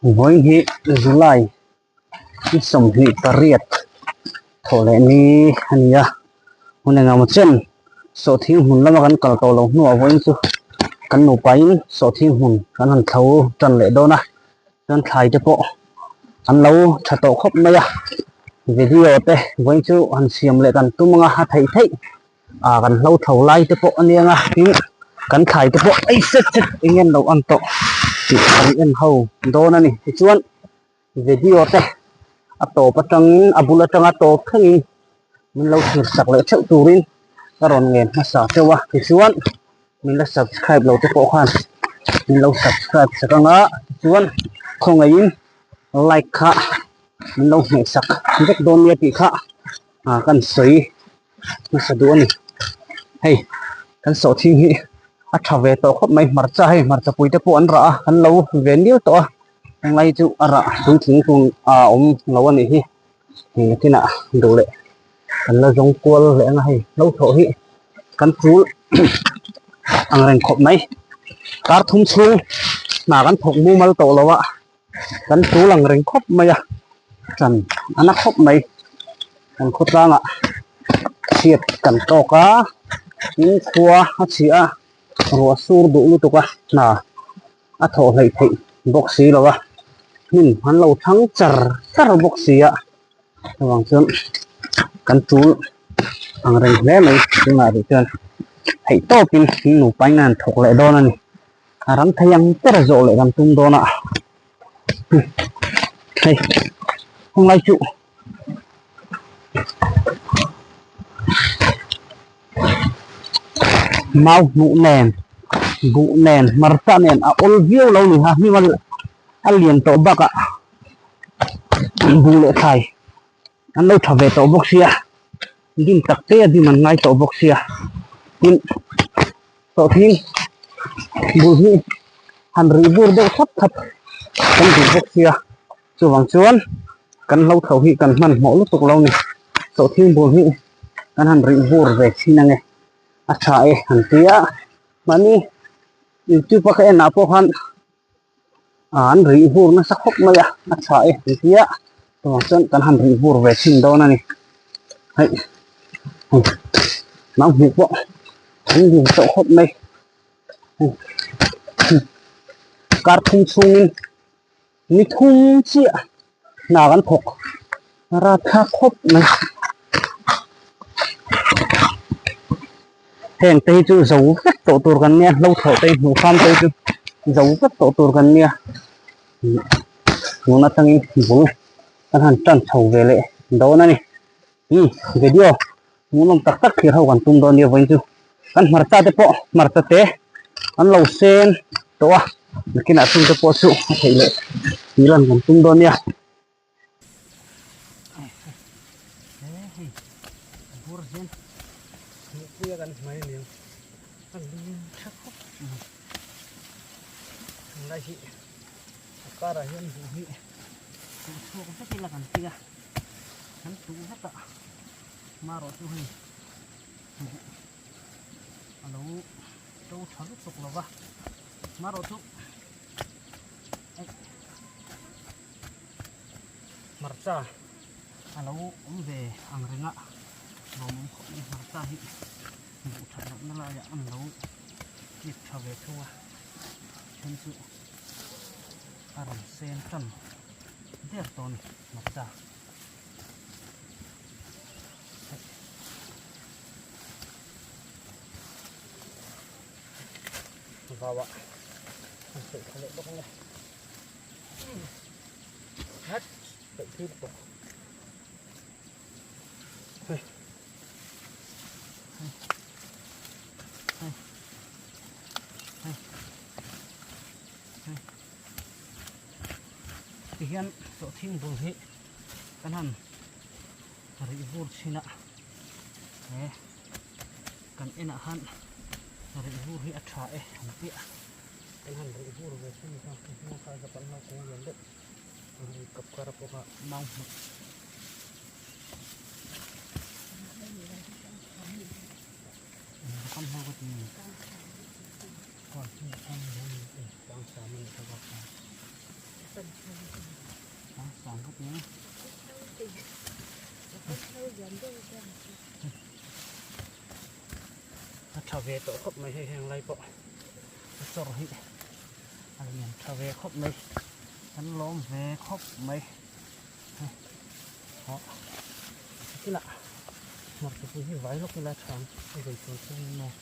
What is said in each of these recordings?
Vawiin hi July ni 28 thawh leh ni a ni a, hun engemaw chen sawhthing hmun lama kan kal tawh loh hnuah vawiin chu kan nupain sawhthing hmun kan han thlo tan leh dawn a, chuan thlai te pawh an lo tha tawh khawp mai a, video te vawiin chu han siam leh kan tum anga a theih theih. ah kan hlo tho lai te pawh a nia nga tin kan thlai te pawh ei set set eng nge an lo an tawh tih kan en ho dawn a ni tichuan video te a tawp atangin a bul atanga tawp thlengin min lo thlir sak leh theuh turin ka rawn ngen hmasa teuh a tichuan min la subscribe lo te pawh khan min lo subscribe sak anga tichuan khawngaihin like kha min lo hmeh sak vek dawn nia tih kha ah kan sawi hmasa duh a ni hei kan sawhthing hi a tha ve tawh khawp mai hmarcha hei hmarcha pui te pawh an rah a an lo ve niau tawh a henglai chu a rah puitling tur a awm lo a nih hi hei nakinah duh leh kan la zawng kual leh anga hei hlo thawh hi kan tul ang reng khawp mai kar thum chhung hna kan thawk mumal tawh lo a. Kan tul ang reng khawp mai a, chan a na khawp mai. Kan khawtlangah chhiat kan tawk a, tin khua a chhia a, ruah sur duh lutuk a, hna a thawh hleih theih bawk si lo a, hnim an lo thang char char bawk si a, chuvang chuan kan tul ang reng hle mai tunah rih chuan theih tawpin nupa in a han thawk leh dawn a ni. A ram thei ang ber zawh leh kan tum dawn a hei khawnglai chu mau hmuh nen buh nen hmarcha nen a awl viau lo ni ha hnim a lian tawh bakah buh leh thlai an lo tha ve tawh bawk sia dim tak te a dim an ngai tawh bawk sia tin Sawhthing bul hi han rih bur deuh thap thap kan duh bawk sia chuvang chuan kan hlo tho hi kan hmanhmawh lutuk lo ni sawhthing bul hi kan han rih bur ve thin ange a tha e han tia mahni youtube a ka en ah pawh khan an rih bur nasa khawp mai a a tha e an tia chuvang chuan kan han rih bur ve thin dawn a ni hei hei nang hmuh pawh an lian tawh khawp mai kar thum chhungin ni thum chiah hna kan thawk rapthlak khawp mai. Heng te hi chu zo vek tawh tur kan nia hlo thlawh te hi hmuh fam te hi chu zo vek tawh tur kan nia tun atangin bul kan han tan chho ve leh dawn a ni umm video hmuhnawm tak tak thlir ho kan tum dawn nia vawiin chu kan hmarcha te pawh hmarcha te an lo sen tawh a nakinah chung te pawh chu a theih leh tih lan kan tum dawn nia. Hmarcha a lo awm ve ang reng a lawmawm khawp mai hmarcha hi buh that loh na laiah an lo kip tha ve thung a then chu a rawn sen tan der tawh a ni hmarcha. Vauah an sawi tha leh bawk ang e. Hat peih thil bawk. Hei. Hei. Hei. Hei. Hei. Tihian sawhthing bul hi kan han rih vur chhin a. He kan enah khan rih vur hi a tha e an tia. Kan han rih vur ve thin kha hma kha Japan ho kung lian deuh ang ri kap kar pawh kha mau hmuh. Japan ho ka ti ni. Khawi hmun khan lo ni e tlang sa man ka vak a. A tha ve tawh khawp mai hei heng lai pawh a chawr hi a lian tha ve khawp mai kan lawm ve khawp mai hei hawh kinah hmarcha pui hi vai lawk ila a tha ang a vei tur chuan maw.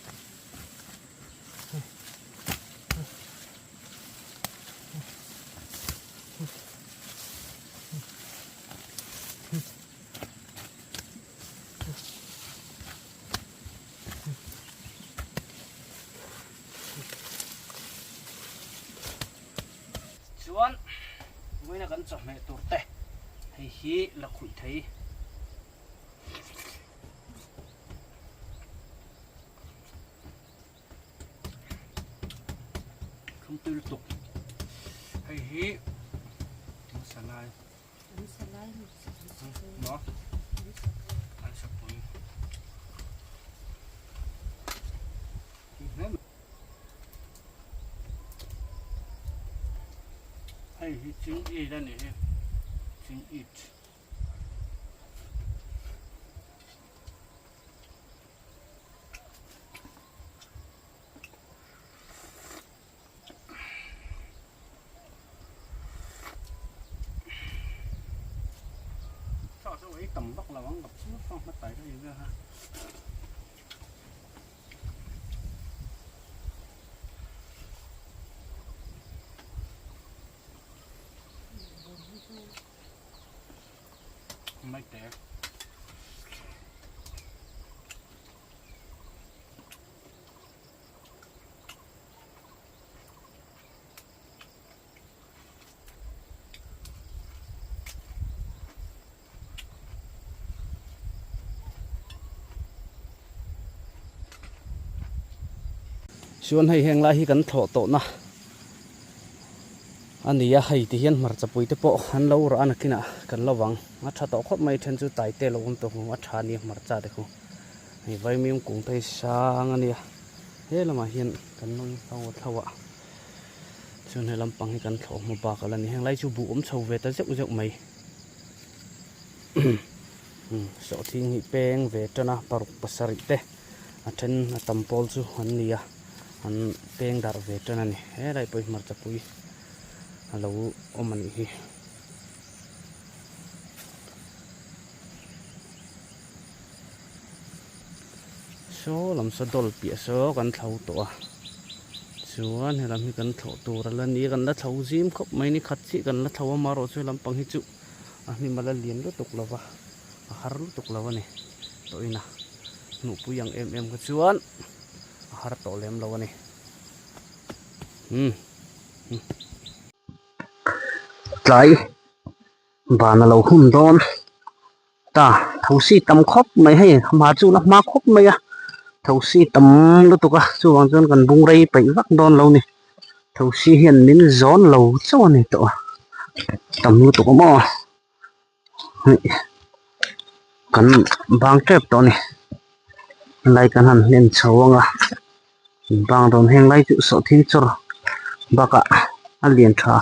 Chuan vawiina kan chawhmeh tur te hei hi la khuih thei. Thlum tui lutuk hei hi an sa lai an sa lai maw an sa pui hei hi ching it a ni hi ching it. Chaw chu ei tam vak lo ang ka phur fang hma tai ka ei vel ha. Mai te. Chuan hei heng lai hi kan thlawh tawhna a ni a, hei ti hian hmarcha pui te pawh an lo rah a nakinah kan lo vang a tha tawh khawp mai then chu taite lo awm tawh a tha a ni hmarcha te khu hei vaimim kung te hi sang a nia he lamah hian kan lo inhlo a thlo a chuan he lampang hi kan thlawh hmu bak a la ni heng lai chu buh awm chho ve ta zeuh zeuh mai sawhthing hi peng ve tan a paruk pasarih te a then a tam pawl chu an ni a an peng darh ve tan a ni helai pawh hi hmarcha pui a lo awm a nih hi. Saw lam saw dawl piah saw kan thlo tawh a chuan helam hi kan thlawh tur a la ni a kan la thlo zim khawp mai ni khat chiah kan la thlo a amaherawh chu lampang hi chu a hnim a la lian lutuk lo va a har lutuk lo a ni tawhin a hnuhpui ang em em kha chuan a har tawh lem lo a ni umm tlai van a lo hun dawn ta thosi tam khawp mai hei hma chu la hma khawp mai a thosi tam lutuk a chuvang chuan kan bung rei peih vak dawn lo ni thosi hian min zawn lo chauh a ni tawh a tam lutuk a maw kan bang tep tawh a ni helai kan han hlen chho ang a bang dawn heng lai chu sawhthing chawr bakah a lian tha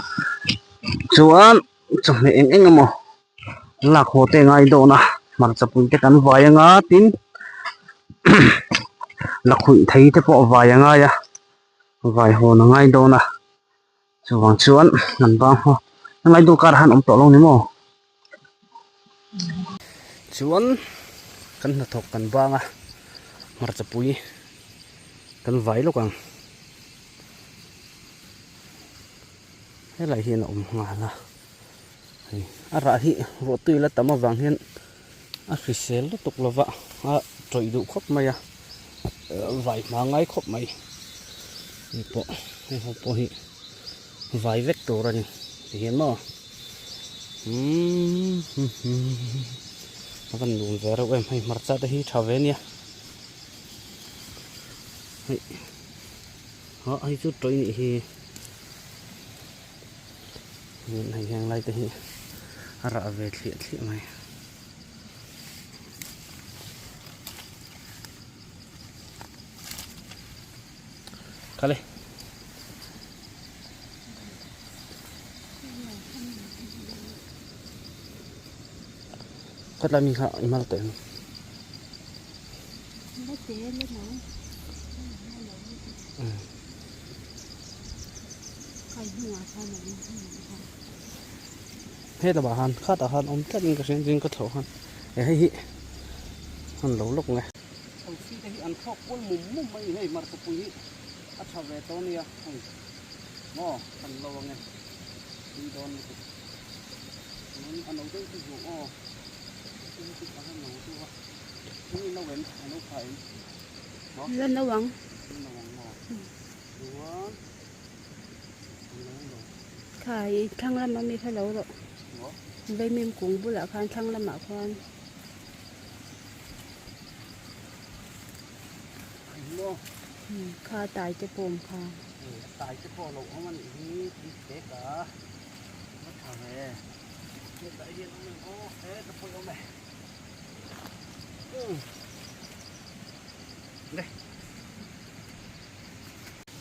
chuan chawhmeh eng eng emaw lak haw te ngai dawn a hmarcha pui te kan vai anga tin lakhuih thei te pawh vai a ngai a vai hawn a ngai dawn a chuvang chuan an bang haw helai dawr karah hian awm tawh lo ni maw chuan kan hnathawk kan bang a hmarcha pui kan vai lawk ang helai hian a awm nghal a. Hei a rah hi ruahtui la tam avang hian a hrisel lutuk lo va a tawih duh khawp mai a vai hma ngai khawp mai hei pawh hei ho pawh hi vai vek tur a ni ti hian maw umm a van nuam ve reuh em hei hmarcha te hi tha ve ania hei hei chu tawih nih hi. Hei heng lai te hi a rah ve thliah thliah mai. Kale. Khatlai mi kha i mal tawh em? Hetlabah khan khatah khan awm tlat in ka hria zing ka thlawh khan e hei hi an lo lawk nge. Thosi te hi an thlawk kual mum mum mai ni hei hmarchapui hi a tha ve tawh ania hei maw kan lo ange tui dawn lutuk chuan a no deuh chu zuang aw hei hi a no deuh a hei no em a no pha em maw La no ang. La no ang maw chuan a no lo. Kha i thlang lama mi kha lo rawh. Maw. Vaimim kung bulah khan thlang lamah khuan. Maw. Kha tai te pawm kha. Tai te pawh lo awm a nih hi tui tek a va tha ve hetah hian awm em aw he ka pawi awm e le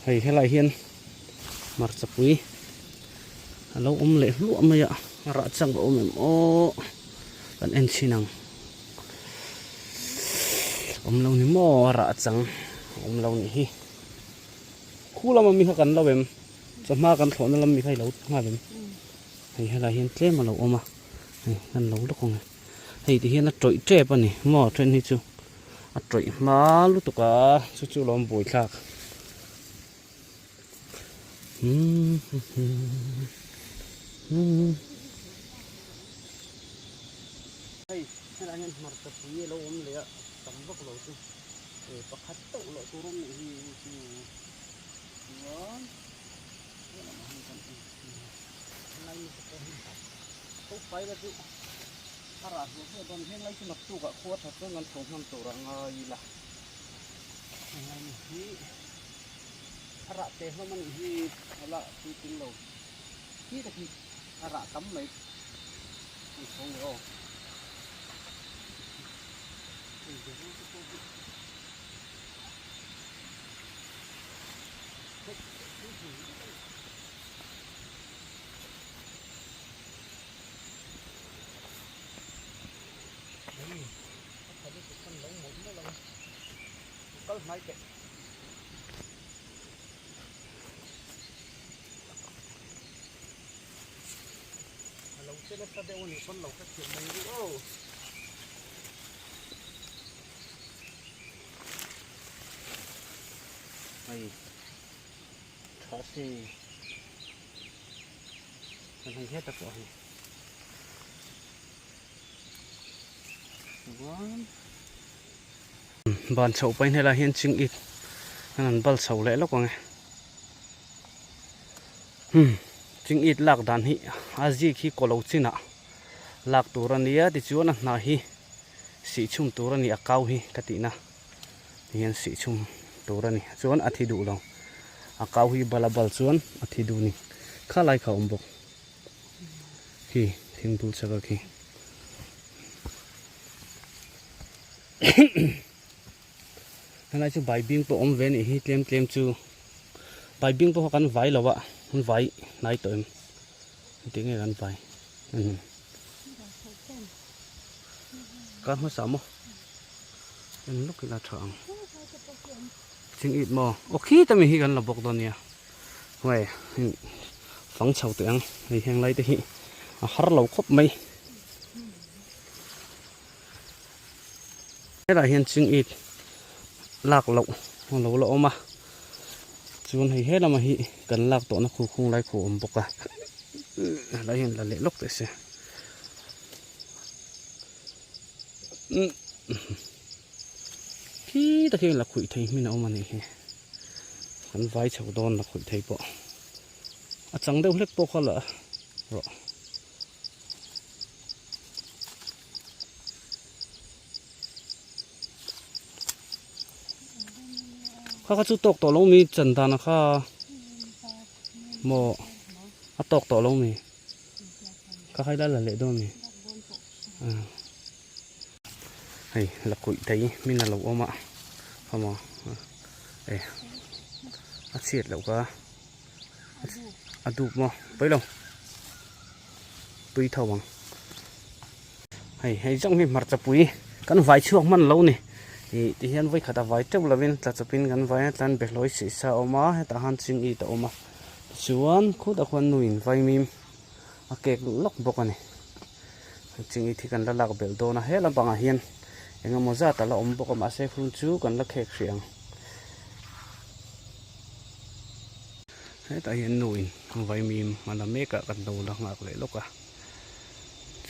hei helai hian hmarchapui a lo awm leh hluah mai a a rah chang a awm em aw kan en chhin ang awm lo ni maw a rah chang awm lo nih hi. Khu lama mi kha kan lo em? Chawhma kan thlawhna lam mi kha i lo nghal em? Hei helai hian tlem a lo awm a, hei kan lo lawk ang e. Hei ti hian a tawih tep a ni maw then hi chu a tawih hma lutuk a, chu chu lawm buaithlak. Hei helai hian hmarcha pui a lo awm leh a, tam vak lo chu. Pakhat teuh loh tur a nih hi chu chuan helamah hian kan en thin a helai mi te pawh hi tho fai la chu a rah hluah hluah dawn heng lai chu naktuk ah khua that chuan kan tho hman tur a ngai ila helai mi hi a rah te hlawm a nih hi a la puitling lo khi te khi a rah tam mai an tho leh aw. Hei tha si kan hei heta pawh hi chuan ban chhoh pahin helai hian ching it an han bal chho leh lawk ang e hmm ching it lak dan hi a zik hi kaw lo chinah lak tur a nia tichuan a hnah hi sih chhum tur a ni a kau hi ka tihna hian sih chhum tur a ni chuan a thi duh lo a kau hi bala bal chuan a thi duh ni kha lai kha a awm bawk khi thing bul chak a khi helai chu baibing pawh awm ve a nih hi tlem tlem chu baibing pawh kha kan vai lo a kan vai hnai tawh em engtin nge kan vai Kar hmasa maw en lawk ila tha ang thing it maw aw khi ta mi hi kan la bawk dawn nia hei fang chho teh ang hei heng lai te hi a har lo khawp mai helai hian ching it lak loh a lo la awm a chuan hei he lama hi kan lak tawhna khu khung lai khu a awm bawk a helai hian la leh lawk teh se khi tak hian la khuih thei hmin a awm a nih hi kan vai chho dawn la khuih thei pawh a chang deuh hlek pawh kha la rawh. Kha kha chu tawk tawh lo mi chan dan a kha maw a tawk tawh lo mi kha kha ila la leh dawn mi hei la kuih thei min a lo awm a kha maw e a chhiat loh kha a dup maw pawi lo. tui tho ang. Hei hei zawng hi hmarcha pui kan vai chhuak hman lo ni. Ih ti hian vawi khat a vai teuh lovin tla chawpin kan vai a tlan behlawi sih sa a awm a hetah han ching it a awm a tichuan khutah khuan nuin vaimim a kek lawk bawk a ni. Ching it hi kan la lak belh dawn a he lampangah hian eng emaw zat a la awm bawk a mahse hun chu kan la khek hrih ang. Hetah hian nuin vaimim a la mek a kan lo la nghak leh lawk a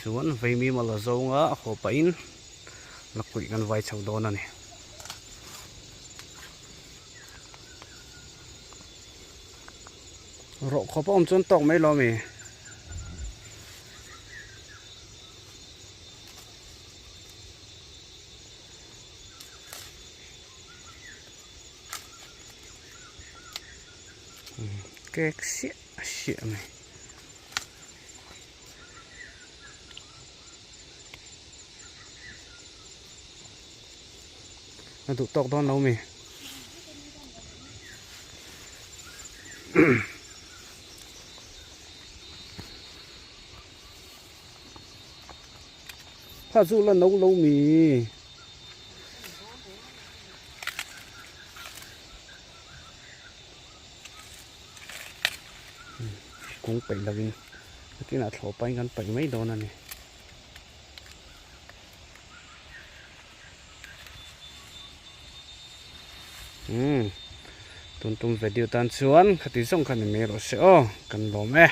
chuan vaimim a la zawng a a haw pahin lakhuih kan vai chho dawn a ni. Rawh khawp a awm chuan tawk mai lo ami. Kek siah siah mai. A duh tawk dawn lo mi. Kha chu la no lo mi. Kung peih lovin nakinah thlawh pahin kan paih mai dawn a ni. Umm tun tum video tan chuan khati zawng kha ni mai rawh se aw kan lawm e.